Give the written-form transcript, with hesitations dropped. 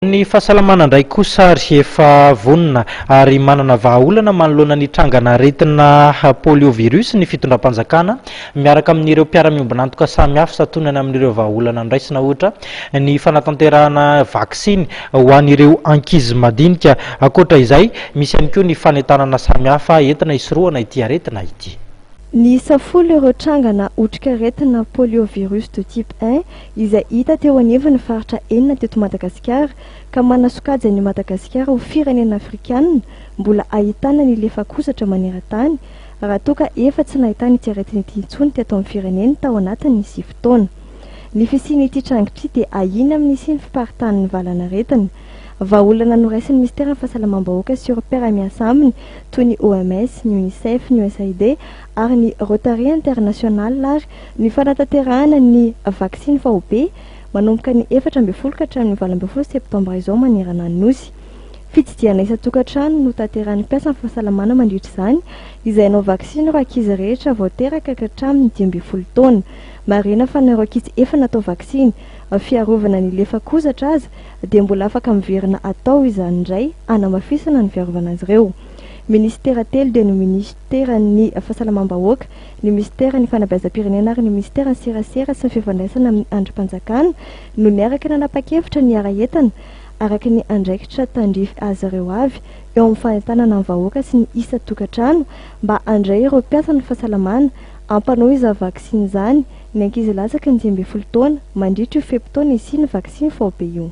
Ny fahasalamana indray kosa ary efa vonona ary manana vahaolana manoloana ny trangana aretina poliovirus ny fitondram-panjakana miaraka amin'ireo mpiara-miombon'antoka samihafa santonany amin'ireo vahaolana noraisina ohatra ny fanatanterahana vaksiny ho an'ireo ankizy madinika. Ankoatra izay, misy ihany koa ny fanentanana samihafa entina hisorohana ity aretina ity. Niisa folo ireo trangana otrikaretina poliovirus de type un izay hita teo anivon'ny faritra enina teto Madagasikara ka manasokajy an'i Madagasikara ho firenena afrikanina mbola ahitana ny lefakozatra maneran-tany raha toa ka efa tsy nahitana ity aretina ity intsony teto amin'ny firenena tao anatin'ny sivy taona. Ny fisian'ity tranga ity dia ahiana amin'ny hisian'ny fiparitahan'ny valanaretina. Vahaolana noraisin'ny Minisiteran'ny Fahasalamam-bahoaka sy ireo mpiara-miasa aminy toy ny OMS, ny Unicef, ny USAID ary ny Rotary International ary ny fanatanterahana ny vaksiny faobe manomboka ny 14 ka hatramin'ny 18 septambra izao manerana ny Nosy. Fitsidihana isan-tokantrano no tanterahin'ny mpiasan'ny fahasalamana mandritra izany izay hanao vaksiny ireo ankizy rehetra vao teraka ka hatramin'ny 15 taona. Marihina fa na ireo ankizy efa natao vaksiny fiarovana ny lefakozatra aza dia mbola afaka miverina atao izany indray hanamafisana ny fiarovana azy ireo. Minisitera telo dia ny minisiteran'ny Fahasalamam-bahoaka, ny minisiteran'ny Fanabeazam-pirenena ary ny minisiteran'ny Serasera sy ny fifandraisana amin'ny andrim-panjakana no niaraka nanapa-kevitra ny hiara-hientana araka ny andraikitra tandrify azy ireo avy eo amin'ny fanentanana ny vahoaka sy ny isan-tokantrano mba handray ireo mpiasan'ny fahasalamana hampanao izany vaksiny izany ny ankizy latsaky ny 15 taona mandritra io fe-potoana hisian'ny vaksiny faobe io.